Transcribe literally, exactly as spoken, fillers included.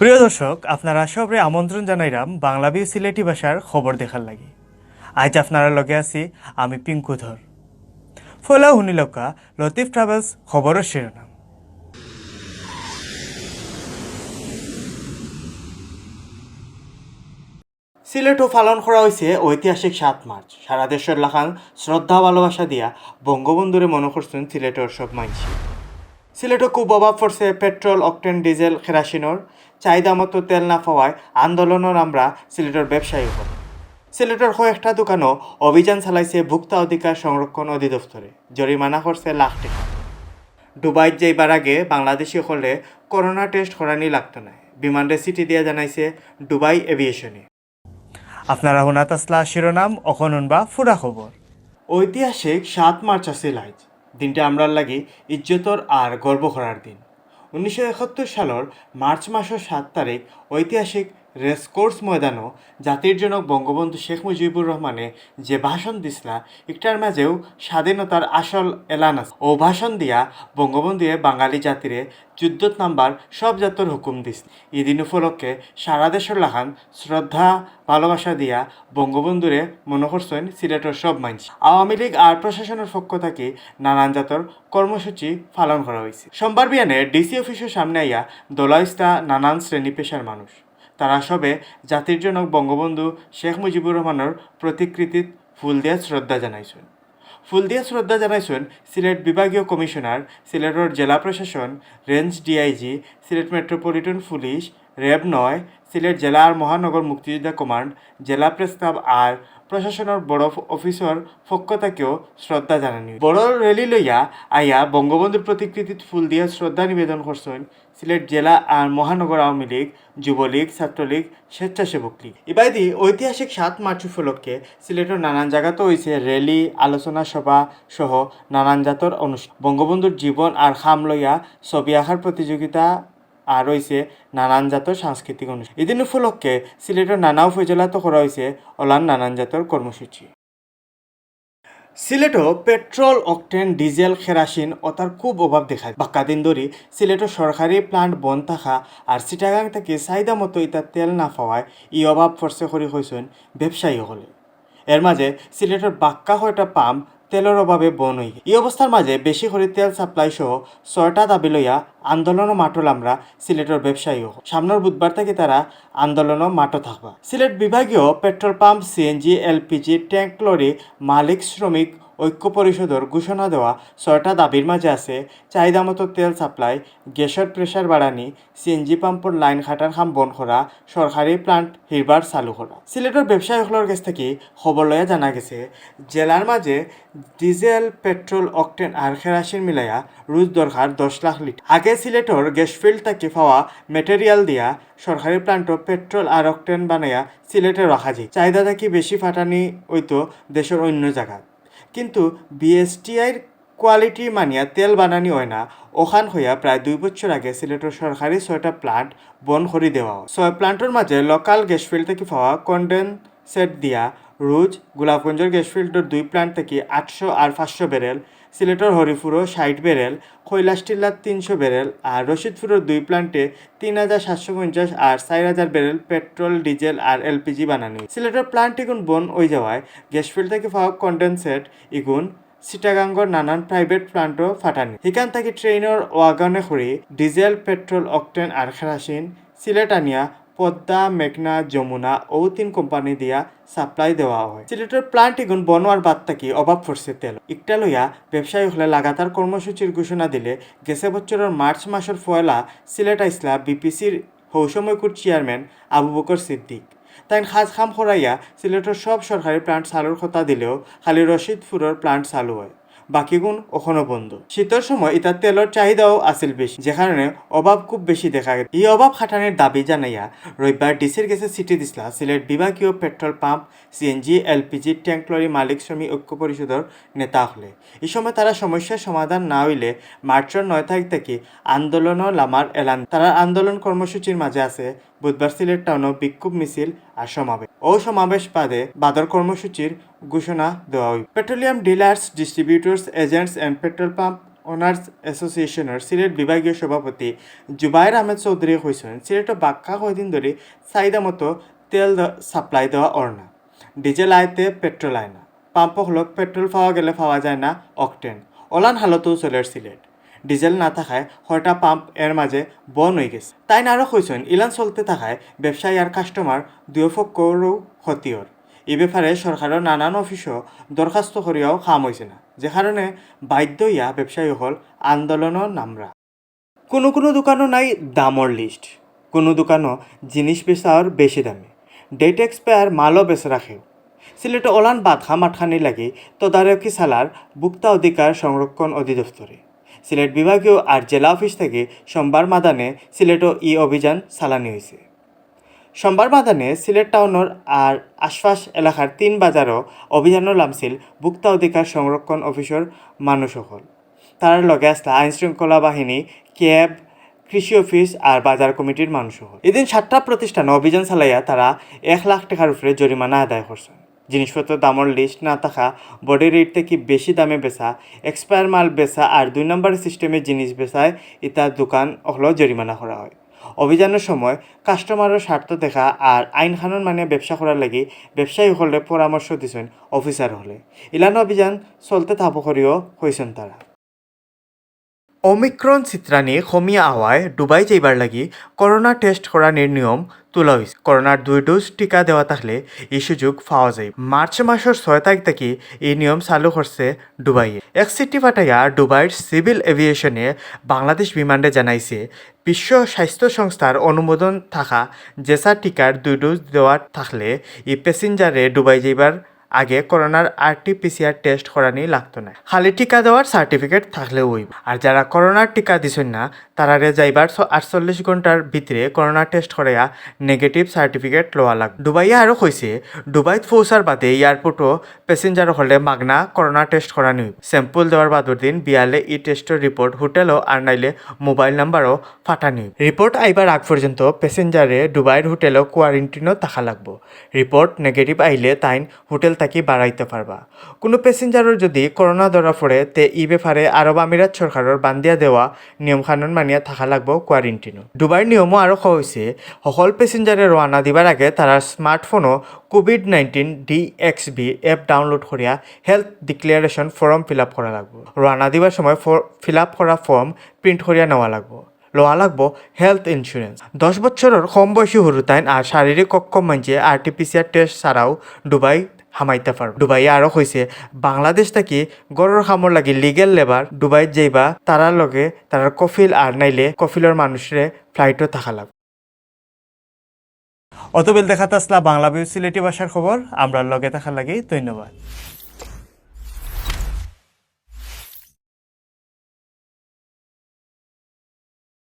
প্রিয় দর্শক, আপনারা সবরে আমন্ত্রণ জানাইরাম বাংলা ভিউ সিলেটি ভাষার খবর দেখার লাগি। আইজ আপনারার লগে আছি আমি পিঙ্কু ধর। ফয়লা হুনিলউক্কা লতিফ ট্রাভেলস খবরর শিরোনাম। সিলেটো পালন করা অইছে ঐতিহাসিক সাত মার্চ। সারা দেশর লাখান শ্রদ্ধা ভালোবাসা দিয়া বঙ্গবন্ধুরে মনো করছইন সিলেটর সব মাইনষে। সিলেটো খুব অভাব পড়ছে পেট্রোল, অকটেন, ডিজেল, কেরাসিনর। চাহিদা মতো তেল না পাওয়ায় আন্দোলনর আমরা সিলেটর ব্যবসায়ী অকল। সিলেটর কয়েকটা দোকানো অভিযান চালাইছে ভোক্তা অধিকার সংরক্ষণ অধিদপ্তরে, জরিমানা করছে লাখ টেকা। দুবাইত যাইবার আগে বাংলাদেশি অকলরে করোনা টেস্ট করানি লাগতো নায়, বিমানরে চিঠি দিয়া জানাইছে দুবাই এভিয়েশনে। আপনারা হুনাত আছলা শিরোনাম, অখন হুনবা পুরা খবর। ঐতিহাসিক সাত মার্চ আছিল আইজ। দিনটা আমরার লাগি ইজ্জতর আর গর্ব করার দিন। উনিশশো একাত্তর সালর মার্চ মাসর সাত তারিখ ঐতিহাসিক রেসকোর্স ময়দানো জাতির জনক বঙ্গবন্ধু শেখ মুজিবুর রহমানে যে ভাষণ দিছলা, ইকটার মাঝেউ স্বাধীনতার আসল এলান আছে। অউ ভাষণ দিয়া বঙ্গবন্ধুয়ে বাঙালি জাতিরে যুদ্ধত নামবার সব জাতর হুকুম দিছলা। ইদিন উপলক্ষে সারা দেশর লাখান শ্রদ্ধা ভালোবাসা দিয়া বঙ্গবন্ধুরে মনো করছইন সিলেটর সব মাইনষে। আওয়ামী লীগ আর প্রশাসনর পক্ষ থাকি নানান জাতর কর্মসূচি পালন করা অইছে। সোমবার বিয়ানে ডিসি অফিসর সামনে আইয়া দলাউস্তা নানান শ্রেণী পেশার মানুষ। তারা সবে জাতির জনক বঙ্গবন্ধু শেখ মুজিবুর রহমানর প্রতিকৃতিত ফুল দিয়া শ্রদ্ধা জানাইছইন। ফুল দিয়া শ্রদ্ধা জানাইছইন সিলেট বিভাগীয় কমিশনার, সিলেটর জেলা প্রশাসন, range DIG, Sylhet metropolitan police, RAB নয়, সিলেট জেলা আর মহানগর মুক্তিযোদ্ধা কমান্ড, জেলা প্রেস ক্লাব আর প্রশাসনর বড় অফ-, অফিসর পক্ষ থাকিও শ্রদ্ধা জানানি। বড় র‍্যালি লইয়া আইয়া বঙ্গবন্ধুর প্রতিকৃতিত ফুল দিয়া শ্রদ্ধা নিবেদন করছইন সিলেট জেলা আর মহানগর আওয়ামী লীগ, যুবলীগ, ছাত্রলীগ, স্বেচ্ছাসেবক লীগ। ইবায়দি ঐতিহাসিক সাত মার্চ উপলক্ষে সিলেটর নানান জাগাত অইছে র‍্যালি, আলোচনা সভা সহ নানান জাতর অনুষ্ঠান। বঙ্গবন্ধুর জীবন আর কাম লইয়া ছবি আঁকার প্রতিযোগিতা আর অইছে নানান জাতর সাংস্কৃতিক অনুষ্ঠান। ইদিন উপলক্ষে সিলেটর নানা উপজেলাত করা অইছে অলান নানান জাতর কর্মসূচি। সিলেটো পেট্রোল, অকটেন, ডিজেল, কেরাসিন অতার খুব অভাব দেখা দেয়। বাক্কা দিন ধরি সিলেটো সরকারি প্লান্ট বন্ধ থাকা আর চিটাগাং থাকি চাহিদা মতো ইতা তেল না পাওয়ায় ই অভাব পড়ছে করি কইছইন ব্যবসায়ী অকলে। এর মাঝে সিলেটর বাক্কা কয়টা পাম্প তেলর অভাবে বন্ধ অইগেছে। ই অবস্থার মাঝে বেশি করি তেল সাপ্লাই সহ ছয়টা দাবি লইয়া আন্দোলনও মাঠো লামরা সিলেটর ব্যবসায়ী অকল। সামনর বুধবার থাকি তারা আন্দোলনও মাঠো থাকবা। সিলেট বিভাগীয় petrol pump, CNG, LPG tank lorry মালিক শ্রমিক ঐক্য পরিষদর ঘোষণা দেওয়া ছয়টা দাবির মাঝে আছে চাহিদা মতো তেল সাপ্লাই, গ্যাসর প্রেশার বাড়ানি, সিএনজি পাম্পর লাইন কাটার কাম বন্ধ করা, সরকারি প্লান্ট হিরবার চালু করা। সিলেটর ব্যবসায়ী অকলর গেছ থাকি খবর লইয়া জানা গেছে, জেলার মাঝে ডিজেল, পেট্রোল, অকটেন আর কেরাসিন মিলাইয়া রোজ দরকার দশ লাখ লিটার। আগে সিলেটর গ্যাস ফিল্ড থাকি পাওয়া ম্যাটেরিয়াল দিয়া সরকারি প্লান্টো পেট্রোল আর অকটেন বানাইয়া সিলেটে রাখা যায়। চাহিদা থাকি বেশি ফাটানি অইতো দেশর অন্য জাগাত, কিন্তু বিএসটিআইর কোয়ালিটি মানিয়া তেল বানানি অয় না, অখান কইয়া প্রায় দুই বছর আগে সিলেটর সরকারি ছয়টা প্লান্ট বন্ধ করি দেওয়া অয়। ছয় প্লান্টর মাঝে লোকাল গ্যাস ফিল্ড থাকি পাওয়া কন্ডেনসেট দিয়া রোজ গোলাপগঞ্জর গ্যাস ফিল্ডর দুই প্লান্ট থাকি আটশো আর পাঁচশো ব্যারেল, সিলেটর হরিপুরও ষাইট ব্যারেল, কৈলাসটিল্লাত তিনশো ব্যারেল আর রশিদপুরর দুই প্লান্টে তিন হাজার সাতশো পঞ্চাশ আর চাইর হাজার ব্যারেল পেট্রোল, ডিজেল আর এলপিজি বানানি অয়। সিলেটর প্লান্ট ইগুন বন্ধ অই যাওয়ায় গ্যাস ফিল্ড থাকি পাওয়া কন্ডেনসেট ইগুন চিটাগাঙ্গর নানান প্রাইভেট প্লান্টও ফাটানি। হিকান থাকি ট্রেইনর ওয়াগনে করি ডিজেল, পেট্রোল, অকটেন আর কেরাসিন সিলেট আনিয়া পদ্মা, মেঘনা, যমুনা অউ তিন কোম্পানি দিয়া সাপ্লাই দেওয়া অয়। সিলেটর প্লান্ট ইগুন বন্ধ অওয়ার বাদ থাকি অভাব পড়ছে তেল। ইকটা লইয়া ব্যবসায়ী অকলে লাগাতার কর্মসূচির ঘোষণা দিলে গেছে বছরর মার্চ মাসর পয়লা সিলেট আইছলা বিপিসির হউ সময়কুর চেয়ারম্যান আবু বকর সিদ্দিক। তাইন কাজ কাম করাইয়া সিলেটর সব সরকারি প্লান্ট চালুর কথা দিলেও খালি রশিদপুরর প্লান্ট চালু অয়, বাকিগুন অখনো বন্ধ। শীতর সময় ইতা তেলর চাহিদাও আছিল বেশি, যে কারণে অভাব খুব বেশি দেখা গেছে। ই অভাব কাটানির দাবি জানাইয়া রবিবার ডিসির গেছে চিঠি দিছলা সিলেট বিভাগীয় petrol pump, CNG, LPG tank lorry মালিক শ্রমিক ঐক্য পরিষদর নেতা অকলে। ই সময় তারা সমস্যার সমাধান না অইলে মার্চর নয় তারিখ থাকি আন্দোলনও লামার এলান। তারার আন্দোলন কর্মসূচির মাঝে আছে বুধবার সিলেট টাউনো বিক্ষোভ মিছিল আর সমাবেশ। অউ সমাবেশ বাদে বাদর কর্মসূচির ঘোষণা দেওয়া অইবো। Petroleum Dealers, Distributors, Agents and Petrol Pump honours অ্যাসোসিয়েশনর সিলেট বিভাগীয় সভাপতি জুবায়ের আহমেদ চৌধুরীয়ে কইছইন, সিলেটো বাক্কা কয়দিন ধরি চাহিদা মতো তেল দ-, সাপ্লাই দেওয়া অর না। ডিজেল আয় তে পেট্রোল আয় না। পাম্প অকলো পেট্রোল পাওয়া গেলে পাওয়া যায় না অকটেন। অলান হালতও চলের সিলেট। ডিজেল না থাকায় কয়টা পাম্প এর মাঝে বন্ধ অইগেছে। তাইন আরও কইছইন, ইলান চলতে থাকায় ব্যবসায়ী আর কাস্টমার দুইও পক্ষরও ক্ষতি অর। ই ব্যাপারে সরকারর নানান অফিসো দরখাস্ত করিয়াও কাম অইছে না, যে কারণে বাধ্য অইয়া ব্যবসায়ী অকল আন্দোলনো নামরা। কুনু কুনু দোকানো নাই দামর লিস্ট, কুনু দোকানো জিনিস বেচার বেশি দামে, ডেট এক্সপায়ার মালও বেচরা কেউ। সিলেটো অলান বাদখাম আটকানির লাগি তদারকি চালার ভোক্তা অধিকার সংরক্ষণ অধিদপ্তরে। সিলেট বিভাগীয় আর জেলা অফিস থাকি সোমবার মাদানে সিলেটো ই অভিযান চালানি অইছে। সোমবার মাদানে সিলেট টাউনর আর আশপাশ এলাকার তিন বাজারো অভিযানো লামছিল ভোক্তা অধিকার সংরক্ষণ অফিসর মানুষ অকল। তারার লগে আছলা আইন শৃঙ্খলা বাহিনী, ক্যাব, কৃষি অফিস আর বাজার কমিটির মানুষ অকল। ইদিন সাতটা প্রতিষ্ঠানো অভিযান চালাইয়া তারা এক লাখ টেকার উপরে জরিমানা আদায় করছইন। জিনিসপত্রর দামর লিস্ট না থাকা, বডি রেট থাকি বেশি দামে বেচা, এক্সপায়ার মাল বেচা আর দুই নম্বর সিস্টেমে জিনিস বেচায় ইতা দোকান অকলো জরিমানা করা অয়। অভিযানর সময় কাস্টমারর স্বার্থ দেখা আর আইন কানুন মানিয়া ব্যবসা করার লাগি ব্যবসায়ী অকলরে পরামর্শ দিছইন অফিসার অকলে। ইলান অভিযান চলতে থাকবো করিও কইছইন তারা। ওমিক্রন চিত্রানি কমিয়া আওয়ায় ডুবাই যাইবার লাগি করোনা টেস্ট করানির নিয়ম তুলা অইছে। করোনার দুই ডোজ টিকা দেওয়া থাকলে ই সুযোগ পাওয়া যায়। মার্চ মাসর ছয় তারিখ থাকি ই নিয়ম চালু করছে ডুবাইয়ে। এক চিঠি পাঠাইয়া ডুবাইর সিভিল এভিয়েশনে বাংলাদেশ বিমানরে জানাইছে, বিশ্ব স্বাস্থ্য সংস্থার অনুমোদন থাকা যেসা টিকার দুই ডোজ দেওয়া থাকলে ই প্যাসেঞ্জারে ডুবাই যাইবার আগে করোনার আরটিপিসিআর টেস্ট করানি লাগতো নায়। খালি টিকা দেওয়ার সার্টিফিকেট থাকলেও অইবো। আর যারা করোনার টিকা দিছইন না, তারারে যাইবার ছ-, আটচল্লিশ ঘন্টার ভিতরে করোনা টেস্ট করাইয়া নেগেটিভ সার্টিফিকেট লওয়া লাগবো। ডুবাইয়ে আরও কইছে, ডুবাইত পৌঁছার বাদে এয়ারপোর্টও প্যাসেঞ্জার অকলরে মাগনা করোনা টেস্ট করানি অইবো। স্যাম্পল দেওয়ার বাদর দিন বিয়ালে ই টেস্টর রিপোর্ট হোটেলো আর নাইলে মোবাইল নাম্বারো পাঠানি অইবো। রিপোর্ট আইবার আগ পর্যন্ত প্যাসেঞ্জারে ডুবাইর হোটেলো কোয়ারেন্টিনো থাকা লাগবো। রিপোর্ট নেগেটিভ আইলে তাইন হোটেল থাকি বারাইতা পারবা। কুনু প্যাসেঞ্জারর যদি করোনা ধরা পড়ে, তে ই ব্যাপারে আরব আমিরাত সরকারর বান্দিয়া দেওয়া নিয়ম কানুন মানিয়া থাকা লাগবো কোয়ারেন্টিনো। ডুবাইর নিয়মো আরও কওয়া অইছে, হকল প্যাসেঞ্জারে রওয়ানা দিবার আগে তারার স্মার্টফোনো COVID nineteen DXB app download করিয়া health declaration form fill up করা লাগবো। রওয়ানা দিবার সময় ফর-, ফিল আপ করা ফর্ম প্রিন্ট করিয়া নেওয়া লাগবো। লওয়া লাগবো হেলথ ইন্স্যুরেন্স। দশ বছরর কম বয়সী হুরুতাইন আর শারীরিক অক্ষম মানষে আরটিপিসিআর টেস্ট ছাড়াও ডুবাই হামাইতা পারবো। ডুবাইয়ে আরও কইছে, বাংলাদেশ থাকি ঘরর কামর লাগি লিগেল লেবার ডুবাইত যাইবা, তারার লগে তারার কফিল আর নাইলে কফিলর মানুষরে ফ্লাইটো থাকা লাগবো। অতবেল দেখাত আছলা বাংলা ভিউ সিলেটি ভাষার খবর। আমরার লগে থাকার লাগি ধন্যবাদ।